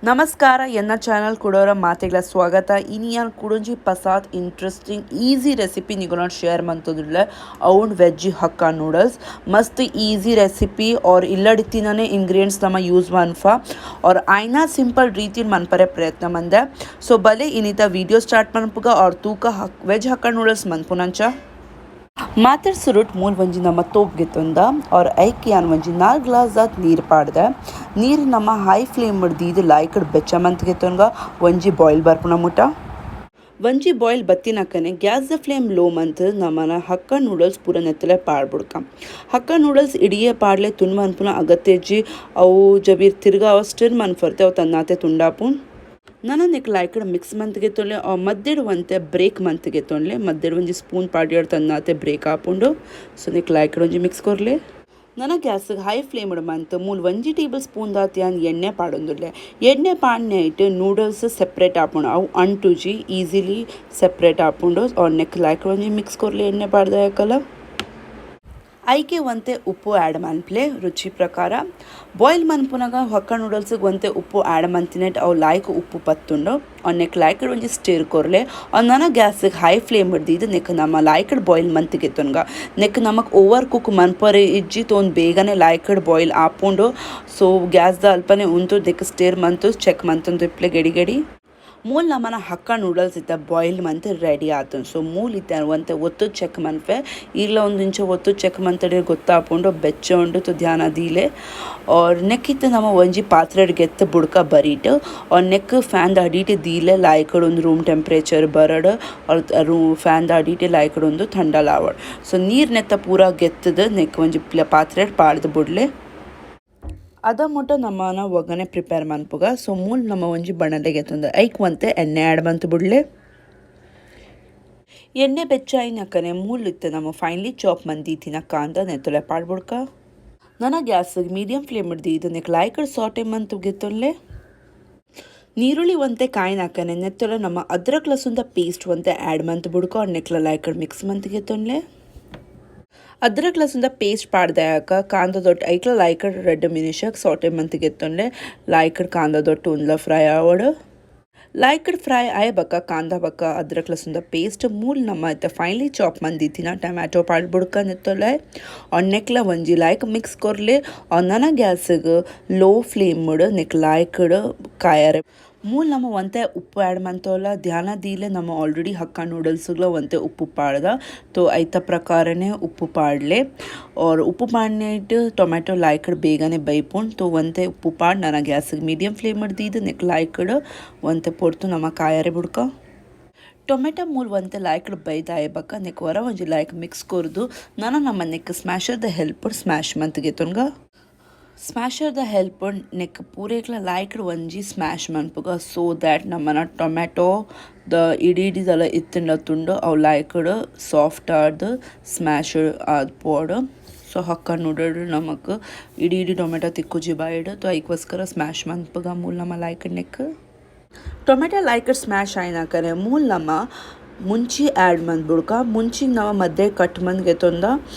ನಮಸ್ಕಾರ, ಎನ್ನ ಚಾನಲ್ ಕುಡೋರ ಮಾತೆಗಳ ಸ್ವಾಗತ. ಇನಿಯಾನ್ ಕುಡೊಂಜಿ ಪಸಾತ್ interesting easy recipe ನಿಗುನ share ಮಂತೊಂದುಲ್ಲೆ. ಅವ್ನ್ ವೆಜ್ ಹಕ್ಕ ನೂಡಲ್ಸ್. ಮಸ್ತ್ ಈಸಿ ರೆಸಿಪಿ ಆರ್ ಇಲ್ಲಡಿತ್ತಿನೇ ಇಂಗ್ರೀಡಿಯೆಂಟ್ಸ್ ನಮ ಯೂಸ್ ಮನ್ಫ ಆರ್ ಆಯ್ನ ಸಿಂಪಲ್ ರೀತಿಡ್ ಮನ್ಪರೆ ಪ್ರಯತ್ನ ಮಂದೆ. ಸೊ ಬಲೆ ಇನಿತ ವಿಡಿಯೋ ಸ್ಟಾರ್ಟ್ ಮನ್ಪುಗ ಆರ್ ತೂಕ ಹಕ್ ವೆಜ್ ಹಕ್ಕ ನೂಡಲ್ಸ್ ಮನ್ಪುನಂಚ. ಮಾತೆರ್ ಸುರುಟ್ ಮೂಲ್ ಒಂಜಿ ನಮ್ಮ ತೋಪ್ ಗೆತೊಂದ ಆರ್ ಐಕ್ ಯಾನ್ ಒಂಜಿ 4 ಗ್ಲಾಸ್ ದಾತ್ ನೀರ್ ಪಾಡ್ದೆ. ನೀರ್ ನಮ್ಮ ಹೈ ಫ್ಲೇಮ್ ದೀದ್ ಲಾಯ್ಕಡ್ ಬೆಚ್ಚ ಮಂತ್ ಗೆತೊನ್ಗ ಒಂಜಿ ಬಾಯ್ಲ್ ಬರ್ಪುನ ಮುಟ. ಒಂಜಿ boil ಬತ್ತಿನಕ್ಕನೆ gas the flame low ಮಂತ್ ನಮನ ಹಕ್ಕ ನೂಡಲ್ಸ್ ಪೂರ ನೆತ್ತಲೆ ಪಾಡ್ಬುಡ್ಕ. ಹಕ್ಕ ನೂಡಲ್ಸ್ ಇಡಿಯೇ ಪಾಡ್ಲೆ, ತುಂಡು ಮನ್ಪುನ ಅಗತ್ಯ ಇಜ್ಜಿ. ಅವು ಜಬೀರ್ ತಿರ್ಗ ಅವು ಸ್ಟಿರ್ ಮನ್ಫರ್ತೆ, ಅವು ತನ್ನಾತೆ ತುಂಡಾಪುನ್. ನನ ನೆಕ್ ಲಾಯ್ಕಡ್ ಮಿಕ್ಸ್ ಮಂತ್ ಗೆತೊನ್ಲೆ, ಮದ್ದೆಡ್ ಒಂತೆ ಬ್ರೇಕ್ ಮಂತ್ ಗೆತೊನ್ಲೆ. ಮದ್ದೆಡ್ ಒಂಜಿ ಸ್ಪೂನ್ ಪಾಡ್ಯಡ್ ತನ್ನಾತೆ ಬ್ರೇಕ್ ಆಪುಂಡು. ಸೊ ನೆಕ್ ಲಾಯ್ಕಡ್ ಒಂಜಿ ಮಿಕ್ಸ್ ಕೊರ್ಲೆ. ನನ gas high flame ಮಂತ್ ಮೂಲು ಒಂಜಿ ಟೇಬಲ್ ಸ್ಪೂನ್ ದಾತ್ ಯಾನ್ ಎಣ್ಣೆ ಪಾಡೊಂದುಲ್ಲೆ. ಎಣ್ಣೆ ಪಾಡ್ನೆ ನೂಡಲ್ಸ್ ಸೆಪ್ರೇಟ್ ಆಪುಂಡು, ಅವು ಅಂಟುಜಿ, ಈಸಿಲಿ ಸೆಪ್ರೇಟ್ ಆಪುಂಡು. ನೆಕ್ ಲಾಯ್ಕಡ್ ಒಂಜಿ ಮಿಕ್ಸ್ ಕೊರ್ಲೆ. ಎಣ್ಣೆ ಪಾಡ್ದಾಕಲ ಐಕೆ ಒಂತೆ ಉಪ್ಪು ಆ್ಯಡ್ ಮನ್ಪ್ಲೆ ರುಚಿ ಪ್ರಕಾರ. ಬಾಯ್ಲ್ ಮನ್ಪುನಗ ಹೊಕ್ಕ ನೂಡಲ್ಸ್ಗೆ ಒಂತೆ ಉಪ್ಪು ಆ್ಯಡ್ ಮಂತಿನೆಟ್ ಅವು ಲಾಯ್ಕ್ ಉಪ್ಪು ಪತ್ತುಂಡು. ನೆಕ್ ಲಾಯ್ಕಡ್ ಒಂಜಿ ಸ್ಟಿರ್ ಕೊರ್ಲೆ. ನನ ಗ್ಯಾಸ್ಗೆ ಹೈ ಫ್ಲೇಮ್ ದೀದ್ ನೆಕ್ ನಮ್ಮ ಲಾಯ್ಕಡ್ ಬಾಯ್ಲ್ ಮಂತ್ ಗೆತ್ತೊನ್ಗ. ನೆಕ್ ನಮಕ್ ಓವರ್ ಕುಕ್ ಮನ್ಪರೆ ಇಜ್ಜಿ, ತೋನ್ ಬೇಗನೆ ಲಾಯ್ಕಡ್ ಬಾಯ್ಲ್ ಆಪುಂಡು. ಸೊ ಗ್ಯಾಸ್ದ ಅಲ್ಪನೆ ಉಂತು ನೆಕ್ ಸ್ಟಿರ್ ಮಂತು ಚೆಕ್ ಮಂತೊಂದು ಇಪ್ಲೆ ಗಡಿ ಗಡಿ. ಮೂಲ್ ನಮನ ಹಕ್ಕ ನೂಡಲ್ಸ್ ಇತ್ತ ಬಾಯ್ಲ್ ಮಂತ್ ರೆಡಿ ಆತು. ಸೊ ಮೂಲ್ ಇತ್ತ ಒಂತೆ ಒತ್ತು ಚೆಕ್ ಮನ್ಪೆ. ಈರ್ಲ ಒಂದು ಇಂಚ ಒತ್ತು ಚೆಕ್ ಮಂತಡೆ ಗೊತ್ತಾಪುಂಡು ಬೆಚ್ಚ ಉಂಡು ತು ಧ್ಯಾನ ದೀಲೆ. ಆರ್ ನೆಕ್ ಇತ್ತ ನಮ ಒಂಜಿ ಪಾತ್ರೆ ಗೆತ್ತ ಬುಡ್ಕ ಬರೀಟ್. R neck fan the ಅಡಿಟ್ ದೀಲೆ, ಲಾಯ್ಕಡ್ ಒಂದು ರೂಮ್ ಟೆಂಪ್ರೇಚರ್ ಬರಡ್. ಆರ್ ರೂ ಫ್ಯಾನ್ the ಅಡಿಟ್ ಲಾಯ್ಕಡ್ ಒಂದು ಥಂಡಲ ಆವಡ್. ಸೊ ನೀರ್ ನೆತ್ತ ಪೂರ ಗೆತ್ತದ ನೆಕ್ ಒಂಜಿ ಪಾತ್ರೆ ಪಾಡ್ದು ಬುಡ್ಲೆ. ಅದ ಮುಟ್ಟ ನಮ್ಮನ ಒಗ್ಗರಣೆ ಪ್ರಿಪೇರ್ ಮನ್ಪುಗ. ಸೊ ಮೂಲ್ ನಮ್ಮ ಒಂಜಿ ಬಣಲೆ ಗೆತ್ತೊಂದು ಐಕ್ ಒಂತೆ ಎಣ್ಣೆ ಆ್ಯಡ್ ಮಂತ್ ಬುಡ್ಲೆ. ಎಣ್ಣೆ ಬೆಚ್ಚಾಯಿನಕ್ಕನೆ ಮೂಲ್ ಇತ್ತೆ ನಮ್ಮ ಫೈನ್ಲಿ ಚಾಪ್ ಮಂದೀತಿನ ಕಾಂದ ನೆತ್ತೊಲೆ ಪಾಡ್ಬುಡ್ಕ. ನನ್ನ gas medium flame ದೀದ್ ನೆಕ್ ಲಾಯ್ಕಡ್ ಸಾಟೆ ಮಂತ್ ಗೆತ್ತೊನ್ಲೆ. ನೀರುಳ್ಳಿ ಒಂತೆ ಕಾಯಿನಾಕನೆ ನೆತ್ತೊಲೆ ನಮ್ಮ ಅದ್ರಕ್ ಲಸುಂದ ಪೇಸ್ಟ್ ಒಂತೆ ಆ್ಯಡ್ ಮಂತ್ ಬುಡ್ಕ. ನೆಕ್ಲ ಲಾಯ್ಕಡ್ ಮಿಕ್ಸ್ ಮಂತ್ ಗೆತ್ತೊನ್ಲೆ. ಅದ್ರಕ್ ಲಸುಂದ ಪೇಸ್ಟ್ ಪಾಡ್ದಾಕ ಕಾಂದ ದೊಟ್ಟ ಐಕ್ಲ ಲಾಯ್ಕಡ್ 2 ನಿಮಿಷಕ್ಕೆ ಸಾಟೆ ಮಂತ್ ಗೆತ್ತೊನ್ಲೆ. ಲಾಯ್ಕಡ್ ಕಾಂದ ದೊಟ್ಟ ಉಂದ್ಲ ಫ್ರೈ ಆವಡು. ಲಾಯ್ಕಡ್ ಫ್ರೈ ಆಯ್ ಬಕ್ಕ ಕಾಂದ ಬಕ್ಕ ಅದ್ರಕ್ ಲಸುಂದ ಪೇಸ್ಟ್ ಮೂಲ್ ನಮ್ಮ ಇತ್ತೆ ಫೈನ್ಲಿ ಚಾಪ್ ಮಂದಿತ್ತಿನ ಟೊಮ್ಯಾಟೊ ಪಾಡ್ ಬುಡ್ಕ ನೆತ್ತೊಲೆ. ನೆಕ್ಲ ಒಂಜಿ ಲಾಯ್ಕ್ ಮಿಕ್ಸ್ ಕೊರ್ಲೆ. ನನ ಗ್ಯಾಸ್ಗ್ ಲೋ ಫ್ಲೇಮ್ ನೆಕ್ ಲಾಯ್ಕಡ್ ಕಾಯರೆ. ಮೂಲ್ ನಮ್ಮ ಒಂತೆ ಉಪ್ಪು ಆ್ಯಡ್ ಮಂತೋಲ. ಧ್ಯಾನ ದೀಲೆ, ನಮ್ಮ ಆಲ್ರೆಡಿ ಹಕ್ಕ ನೂಡಲ್ಸ್ಗಳ ಒಂತೆ ಉಪ್ಪು ಪಾಡ್ದ, ತೋ ಐತ ಪ್ರಕಾರನೇ ಉಪ್ಪು ಪಾಡ್ಲೆ. ಆರ್ ಉಪ್ಪು ಪಾಡ್ನೆಟ್ ಟೊಮ್ಯಾಟೊ ಲಾಯ್ಕಡ್ ಬೇಗನೆ ಬೈಪುಂಡು. ತೋ ಒಂತೆ ಉಪ್ಪು ಪಾಡ್ ನನ್ನ ಗ್ಯಾಸ್ಗೆ ಮೀಡಿಯಂ ಫ್ಲೇಮ್ ದೀದ್ ನೆಕ್ ಲಾಯ್ಕಡ್ ಒಂತೆ ಪೊರ್ತು ನಮ್ಮ ಕಾಯರೆ ಬುಡ್ಕ. ಟೊಮೆಟೊ ಮೂಲ್ ಒಂತೆ ಲಾಯ್ಕಡ್ ಬೈದಾಯ ಬಕ್ಕ ನೆಕ್ ಹೊರ ಒಂಜಿ ಲಾಯ್ಕ್ ಮಿಕ್ಸ್ ಕೊರ್ದು ನನ ನಮ್ಮ ನೆಕ್ ಸ್ಮ್ಯಾಶರ್ದ ಹೆಲ್ಪ್ ಸ್ಮ್ಯಾಶ್ ಮಂತ್ ಗೆತ್ತೊನ್ಗ. ಸ್ಮ್ಯಾಶರ್ದ ಹೆಲ್ಪ್ ನೆಕ್ ಪೂರೇಕ್ಲ ಲಾಯ್ಕಡ್ ಒಂಜಿ ಸ್ಮ್ಯಾಶ್ ಮನ್ಪುಗ, ಸೊ that ನಮ್ಮನ ಟೊಮೆಟೊ the ಇಡಿ ಇಡಿದಲ ಇತ್ತಿಂಡ ತುಂಡು ಅವು ಲಾಯ್ಕಡ್ ಸಾಫ್ಟ್ ಆದ್ ಸ್ಮ್ಯಾಶ್ ಆದ್ ಪೋಡು. ಸೊ ಹಕ್ಕ ನೂಡಲ್ ನಮಕ್ ಇಡೀ ಇಡೀ ಟೊಮೆಟೊ ತಿಕ್ಕುಜಿ ಬಾಯಿಡ್. ಸೊ ಐಕ್ಕೋಸ್ಕರ ಸ್ಮ್ಯಾಶ್ ಮನ್ಪುಗ ಮೂಲ್ ನಮ್ಮ ಲಾಯ್ಕಡ್. ನೆಕ್ ಟೊಮೆಟೊ ಲಾಯ್ಕಡ್ ಸ್ಮ್ಯಾಶ್ ಆಯ್ನಾಕನೆ ಮೂಲ್ ನಮ್ಮ ಮುಂಚಿ ಆ್ಯಡ್ ಮಂತ್ ಬುಡ್ಕ. ಮುಂಚಿ ನವ ಮಧ್ಯೆ ಕಟ್ ಮಂತ್ ಗೆತ್ತೊಂದ.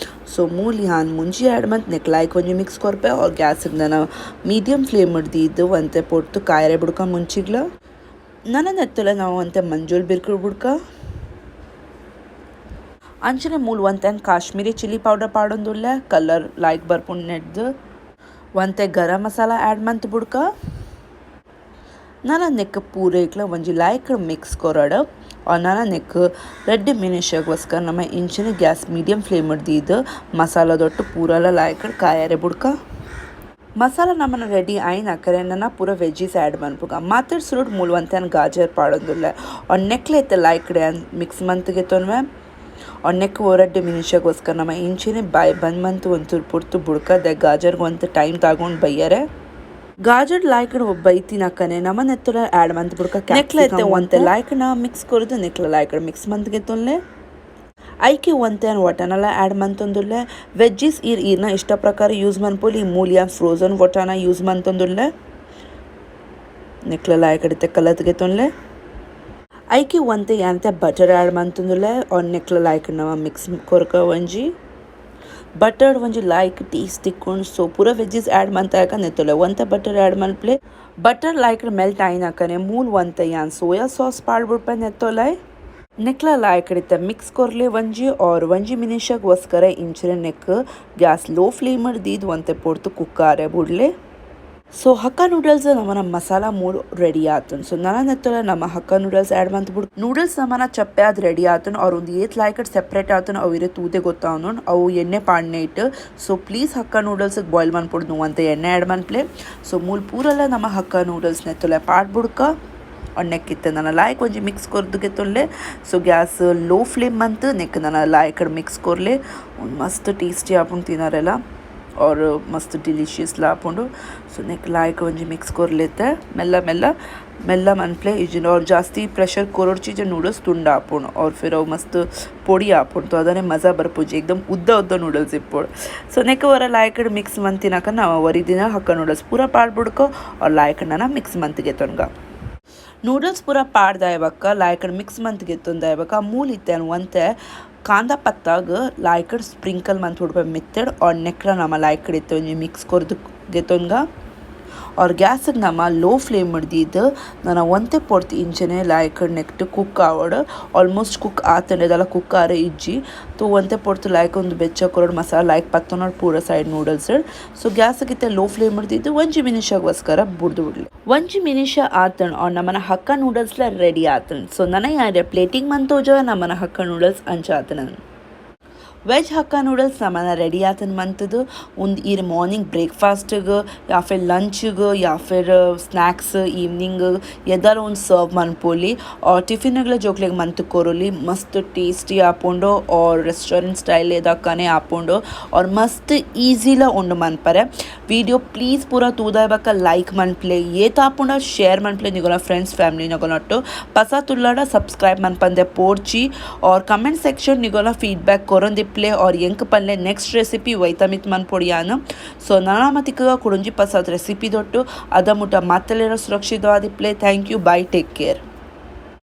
ಸೊ ಮೂಲ್ ಯಾನ್ ಮುಂಚಿ ಆ್ಯಡ್ ಮಂತ್ ನೆಕ್ ಲಾಯ್ಕ್ ಒಂಜಿ ಮಿಕ್ಸ್ ಕೊರ್ಪೆ. ಆರ್ ಗ್ಯಾಸ್ ನನ ಮೀಡಿಯಂ ಫ್ಲೇಮ್ ದೀದ್ ಒಂತೆ ಪೊರ್ತು ಕಾಯರೆ ಬುಡ್ಕ ಮುಂಚಿಗ್ಲ. ನನ ನೆತ್ತೊಲೆ ನಾವು ಒಂತೆ ಮಂಜುಲ್ ಬಿರ್ಕುಡ್ ಬುಡ್ಕ. ಅಂಚನೆ ಮೂಲ್ ಒಂತೆ ಕಾಶ್ಮೀರಿ ಚಿಲ್ಲಿ ಪೌಡರ್ ಪಾಡೊಂದುಲ್ಲೆ, ಕಲರ್ ಲಾಯ್ಕ್ ಬರ್ಪುಂಡು ನೆಡ್ದು. ಒಂತೆ ಗರಂ ಮಸಾಲ ಆ್ಯಡ್ ಮಂತ್ ಬುಡ್ಕ. ನನ ನೆಕ್ ಪೂರೇಕ್ಲ ಒಂಜಿ ಲಾಯ್ಕ್ ಮಿಕ್ಸ್ ಕೊರಡ್. ನನ ನೆಕ್ 2 ನಿಮಿಷಗೋಸ್ಕರ ನಮ್ಮ ಇಂಚಿನ gas medium flame ದೀದ್ ಮಸಾಲ ದೊಟ್ಟು ಪೂರಲ ಲಾಯ್ಕಡ್ ಕಾಯರೆ ಬುಡ್ಕ. ಮಸಾಲ ನಮ್ಮನ ರೆಡಿ ಆಯ್ನಾಕರೆ ನನ ಪೂರ ವೆಜ್ಜೀಸ್ ಆ್ಯಡ್ ಮನ್ಪುಗ. ಮಾತೆಡ್ ಸುರುಟ್ ಮೂಲ್ ಒಂತೆ ಗಾಜರ್ ಪಾಡೊಂದುಲ್ಲೆ. ನೆಕ್ಲೆ ಇತ್ತೆ ಲಾಯ್ಕಡೆ ಮಿಕ್ಸ್ ಮಂತ್ ಗೆತ್ತೊನ್ವೆ. ನೆಕ್ 2 ನಿಮಿಷಗೋಸ್ಕರ ನಮ್ಮ ಇಂಚಿನ ಬಾಯ್ ಬಂದ್ ಮಂತ್ ಒಂಚೂರು ಪೊರ್ತು ಬುಡ್ಕ ದೆ ಗಾಜರ್ಗೆ ಒಂತೆ ಟೈಮ್ ತಗೊಂಡು ಬೈಯರೆ. ಗಾಜರ್ ಲಾಯ್ಕಡ್ ಬೈತಿನಕ್ಕನೆ ನಮ್ಮ ನೆತ್ತೊಲ ಆ್ಯಡ್ ಮಂತ್ ಬುಡ್ಕ. ನೆಕ್ಲ ಇತ್ತೆ ಒಂತೆ ಲಾಯ್ಕನ ಮಿಕ್ಸ್ ಕೊರ್ದು ನೆಕ್ಲ ಲಾಯ್ಕಡ್ ಮಿಕ್ಸ್ ಮಂತ್ ಗೆತ್ತೊನ್ಲೆ. ಐಕೆ ಒಂತೆ ವಟಾಣಲ ಆ್ಯಡ್ ಮಂತೊಂದುಲ್ಲೆ. ವೆಜ್ಜೀಸ್ ಈರ್ ಈರ್ನ ಇಷ್ಟ ಪ್ರಕಾರ ಯೂಸ್ ಮನ್ಪೊಲಿ. ಮೂಲ್ ಯಾನ್ ಫ್ರೋಸನ್ ವಟಾಣ ಯೂಸ್ ಮಂತೊಂದುಲ್ಲೆ. ನೆಕ್ಲ ಲಾಯ್ಕಡ್ ಇತ್ತೆ ಕಲತ್ ಗೆತ್ತೊನ್ಲೆ. ಐಕೆ ಒಂತೆ ಯಾನತೆ ಬಟರ್ ಆ್ಯಡ್ ಮಂತೊಂದುಲ್ಲೆ. ನೆಕ್ಲ ಲಾಯ್ಕಡ್ ನಮ ಮಿಕ್ಸ್ ಕೊರ್ಕ. ಒಂಜಿ ಬಟರ್ ಒಂಜಿ ಲಾಯ್ಕ್ ಟೇಸ್ಟ್ ತಿಕ್ಕೊಂಡು. ಸೊ ಪೂರ ವೆಜ್ಜೀಸ್ ಆ್ಯಡ್ ಮಂತಾಕ ನೆತ್ತೊಲೆ ಒಂತೆ ಬಟರ್ ಆ್ಯಡ್ ಮನ್ಪ್ಲೆ. ಬಟರ್ ಲಾಯ್ಕ್ ಮೆಲ್ಟ್ ಆಯಿನಕನೆ ಮೂಲ್ ಒಂತೆ ಯಾನ್ ಸೋಯಾ ಸಾಸ್ ಪಾಡ್ಬುಡ್ಪೆ ನೆತ್ತೊಲೈ. ನೆಕ್ಲ ಲಾಯ್ಕ್ ಇತ್ತೆ ಮಿಕ್ಸ್ ಕೊರ್ಲೆ ಒಂಜಿ ಆರ್ ಒಂಜಿ ಮಿನಿಷಗೋಸ್ಕರ ಇಂಚನೆ neck gas low flame ದೀದ್ ಒಂತೆ ಪೊರ್ತು ಕುಕ್ ಆರೆ ಬುಡ್ಲೆ. ಸೊ ಹಕ್ಕ ನೂಡಲ್ಸ್ ನಮನ ಮಸಾಲ ಮೂಲ್ ರೆಡಿ ಆತುಂಡು. ಸೊ ನನ ನೆತ್ತೊಲ ನಮ್ಮ ಹಕ್ಕ ನೂಡಲ್ಸ್ ಆ್ಯಡ್ ಮಂತ್ ಬುಡ್. ನೂಡಲ್ಸ್ ನಮನ ಚಪ್ಪೆ ಆದ್ ರೆಡಿ ಆತುಂಡು. ಅವ್ರ ಒಂದು ಏತ್ ಲಾಯ್ಕ್ ಸೆಪ್ರೇಟ್ ಆತುಂಡು ಅವು ಇರೆ ತೂದೆ ಗೊತ್ತಾವನು ಅವು ಎಣ್ಣೆ ಪಾಡ್ನೆ ಇಟ್ಟು. ಸೊ ಪ್ಲೀಸ್ ಹಕ್ಕ ನೂಡಲ್ಸ್ ಬಾಯ್ಲ್ ಮನ್ಪೊಡು ಒಂತೆ ಎಣ್ಣೆ ಆ್ಯಡ್ ಮನ್ಪ್ಲೆ. ಸೊ ಮೂಲ್ ಪೂರಲ್ಲ ನಮ್ಮ ಹಕ್ಕ ನೂಡಲ್ಸ್ ನೆತ್ತೊಲೆ ಪಾಡ್ಬುಡ್ಕ ನೆಕ್ಕಿತ್ತು ನನ್ನ ಲಾಯ್ಕ್ ಒಂಜಿ ಮಿಕ್ಸ್ ಕೊರ್ದು ಗೆತ್ತೊಲ್ಲೆ. So gas low flame ಮಂತ್ ನೆಕ್ ನನ್ನ ಲಾಯ್ಕ್ ಮಿಕ್ಸ್ ಕೊರ್ಲೆ. ಒಂದು ಮಸ್ತ್ ಟೇಸ್ಟಿ ಆಪುಂಡು ತಿನ್ನರೆಲ್ಲ ಆರ್ ಮಸ್ತ್ ಡಿಲಿಷಿಯಸ್ ಲಾ ಆಪುಂಡು. ಸೊ ನೆಕ್ ಲಾಯ್ಕ್ ಒಂಜಿ ಮಿಕ್ಸ್ ಕೊರ್ಲೆತ್ತೆ. ಮೆಲ್ಲ ಮೆಲ್ಲ ಮೆಲ್ಲ ಮನ್ಪ್ಲೆ ಇಜ್ಜಿಂಡ ಅವ್ರು ಜಾಸ್ತಿ ಪ್ರೆಷರ್ ಕೊರೊಡ್ಚಿ, ನೂಡಲ್ಸ್ ತುಂಡ ಆಪುಂಡು ಅವ್ರ ಫಿರ್ ಅವು ಮಸ್ತ್ ಪೊಡಿ ಆಪುಂಡು. ಅದನ್ನೇ ಮಜಾ ಬರ್ಪುಜಿ, ಏಕ್ದಮ್ ಉದ್ದ ಉದ್ದ ನೂಡಲ್ಸ್ ಇಪ್ಪೊಡು. ಸೊ ನೆಕ್ ವರ ಲಾಯ್ಕ್ ಮಿಕ್ಸ್ ಮಂತಿನಕ ನಾವು ವರಿ ದಿನ ಹಕ್ಕ ನೂಡಲ್ಸ್ ಪೂರ ಪಾಡ್ಬುಡ್ಕೊ ಅವ್ರ ಲಾಯ್ಕ್ ನನ್ನ ಮಿಕ್ಸ್ ಮಂತ್ಗೆ ತೊನ್ಗ. ನೂಡಲ್ಸ್ ಪೂರ ಪಾಡ್ದಾಯ ಬಕ್ಕ ಲಾಯ್ಕಡ್ ಮಿಕ್ಸ್ ಮಂತ್ ಗೆತ್ತೊಂದಾಯ ಬಕ್ಕ ಮೂಲ್ ಇತ್ತೇನು ಒಂತೆ ಕಾಂದ ಪತ್ತಾಗ ಲಾಯ್ಕಡ್ ಸ್ಪ್ರಿಂಕಲ್ ಮಂತ್ ಹುಡ್ಪ ಮಿತ್ತಡ್. ಆರ್ ನೆಕ್ರ ನಮ್ಮ ಲಾಯ್ಕಡ್ ಇತ್ತು ಒಂಜಿ ಮಿಕ್ಸ್ ಕೊರ್ದು ಗೆತ್ತೊಂಗ. ಆರ್ ಗ್ಯಾಸಿಗೆ ನಮ್ಮ ಲೋ ಫ್ಲೇಮ್ ಹಿಡ್ದಿದ್ದು ನನ್ನ ಒಂತೆ ಪೊರ್ತು ಇಂಚನೆ ಲಾಯ್ಕ್ ನೆಕ್ಟ್ ಕುಕ್ ಆವಡ್. ಆಲ್ಮೋಸ್ಟ್ ಕುಕ್ ಆತಂಡೆ ಕುಕ್ ಆರೆ ಇಜ್ಜಿ ತೋ ಒಂತೆ ಪೊರ್ತು ಲಾಯ್ಕ್ ಒಂದು ಬೆಚ್ಚ ಕೊರಡ್ ಮಸಾಲ ಲಾಯ್ಕ್ ಪತ್ತೊನಡ್ ಪೂರ side noodles. So ಗ್ಯಾಸ್ಗಿತ್ತೆ low flame ಹಿಡ್ದಿದ್ದು ಒಂಜಿ ಮಿನಿಷಗೋಸ್ಕರ ಬುಡ್ದು ಬಿಡ್ಲಿ. ಒಂಜಿ ಮಿನಿಷ ಆತಣ್ ಆರ್ ನಮ್ಮನ ಹಕ್ಕ ನೂಡಲ್ಸ್ಲ ರೆಡಿ ಆತಣ್. ಸೊ ನನ್ನ ಯಾರೆ ಪ್ಲೇಟಿಂಗ್ ಮಂತೋಜ ನಮ್ಮನ ಹಕ್ಕ ನೂಡಲ್ಸ್ ಅಂಚ ಆತನ. ವೆಜ್ ಹಕ್ಕ ನೂಡಲ್ಸ್ ನಮ್ಮನ ರೆಡಿ ಆತನ ಮಂತದ್ದು. ಒಂದು ಈರ್ ಮಾರ್ನಿಂಗ್ ಬ್ರೇಕ್ಫಾಸ್ಟ್ಗೆ, ಯಾ ಫಿರ್ ಲಂಚ್ಗೆ, ಯಾ ಫಿರ್ ಸ್ನ್ಯಾಕ್ಸ್ ಈವ್ನಿಂಗ್ ಎದಾರ ಒಂದು ಸರ್ವ್ ಮನ್ಪೊಲಿ ಆರ್ ಟಿಫಿನ್ಗಳ ಜೋಕ್ಲೆಗ್ ಮಂತ್ ಕೊರೊಲಿ. ಮಸ್ತ್ ಟೇಸ್ಟಿ ಆಪುಂಡು R restaurant style ಎದಕ್ಕನೆ ಆಪುಂಡು ಆರ್ ಮಸ್ತ್ ಈಸಿಲ ಉಂಡು ಮನ್ಪರೆ. ವಿಡಿಯೋ ಪ್ಲೀಸ್ ಪೂರ ತೂದಾಯ್ ಬಕ್ಕ ಲೈಕ್ ಮನ್ಪ್ಲೆ, ಏತ್ ಆಪುಂಡ ಶೇರ್ ಮನ್ಪ್ಲೆ ನಿಗೋಲ ಫ್ರೆಂಡ್ಸ್ ಫ್ಯಾಮಿಲಿ ನಗೊನಟ್ಟು. ಪಸ ತುಲ್ಲಾಡ ಸಬ್ಸ್ಕ್ರೈಬ್ ಮನ್ಪಂದೆ ಪೋರ್ಚಿ. R comment section ನಿಗೋಲ ಫೀಡ್ಬ್ಯಾಕ್ ಕೊರೊಂದಿಪ್ಲೆ ಆರ್ ಎಂಕ್ ಪಲ್ಲೆ ನೆಕ್ಸ್ಟ್ ರೆಸಿಪಿ ವೈತಮಿತ್ ಮನ್ಪೊಡಿಯಾನು. ಸೊ ನಾನಾಮತಿಕ ಕುಡೊಂಜಿ ಪಸಾದ್ ರೆಸಿಪಿ ದೊಟ್ಟು ಅದ ಮುಟ್ಟ ಮಾತೆಲ್ಲೇರ ಸುರಕ್ಷಿತವಾದಿಪ್ಲೆ. Thank you, bye, take care.